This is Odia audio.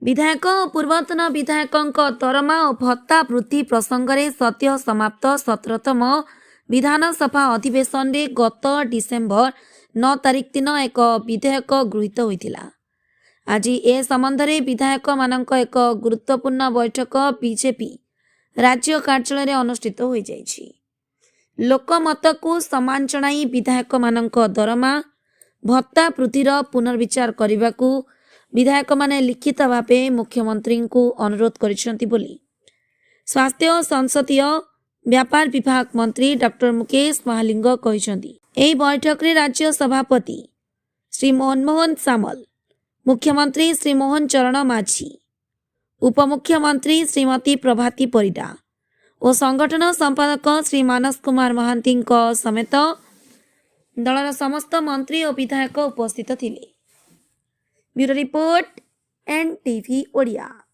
ବିଧାୟକ ଓ ପୂର୍ବତନ ବିଧାୟକଙ୍କ ଦରମା ଓ ଭତ୍ତା ବୃଦ୍ଧି ପ୍ରସଙ୍ଗରେ ସଦ୍ୟ ସମାପ୍ତ 17ତମ ବିଧାନସଭା ଅଧିବେଶନରେ ଗତ ଡିସେମ୍ବର 9 ତାରିଖ ଦିନ ଏକ ବିଧେୟକ ଗୃହୀତ ହୋଇଥିଲା। ଆଜି ଏ ସମ୍ବନ୍ଧରେ ବିଧାୟକମାନଙ୍କ ଏକ ଗୁରୁତ୍ୱପୂର୍ଣ୍ଣ ବୈଠକ ବିଜେପି ରାଜ୍ୟ କାର୍ଯ୍ୟାଳୟରେ ଅନୁଷ୍ଠିତ ହୋଇଯାଇଛି। ଲୋକମତକୁ ସମ୍ମାନ ଜଣାଇ ବିଧାୟକମାନଙ୍କ ଦରମା, ଭତ୍ତା ବୃଦ୍ଧିର ପୁନର୍ବିଚାର କରିବାକୁ ବିଧାୟକମାନେ ଲିଖିତ ଭାବେ ମୁଖ୍ୟମନ୍ତ୍ରୀଙ୍କୁ ଅନୁରୋଧ କରିଛନ୍ତି ବୋଲି ସ୍ୱାସ୍ଥ୍ୟ ଓ ସଂସଦୀୟ ବ୍ୟାପାର ବିଭାଗ ମନ୍ତ୍ରୀ ଡକ୍ଟର ମୁକେଶ ମହାଲିଙ୍ଗ କହିଛନ୍ତି। ଏହି ବୈଠକରେ ରାଜ୍ୟ ସଭାପତି ଶ୍ରୀ ମନମୋହନ ସାମଲ, ମୁଖ୍ୟମନ୍ତ୍ରୀ ଶ୍ରୀ ମୋହନ ଚରଣ ମାଝୀ, ଉପମୁଖ୍ୟମନ୍ତ୍ରୀ ଶ୍ରୀମତୀ ପ୍ରଭାତୀ ପରିଡ଼ା ଓ ସଂଗଠନ ସମ୍ପାଦକ ଶ୍ରୀ ମାନସ କୁମାର ମହାନ୍ତିଙ୍କ ସମେତ ଦଳର ସମସ୍ତ ମନ୍ତ୍ରୀ ଓ ବିଧାୟକ ଉପସ୍ଥିତ ଥିଲେ। Bureau report, N TV Odia.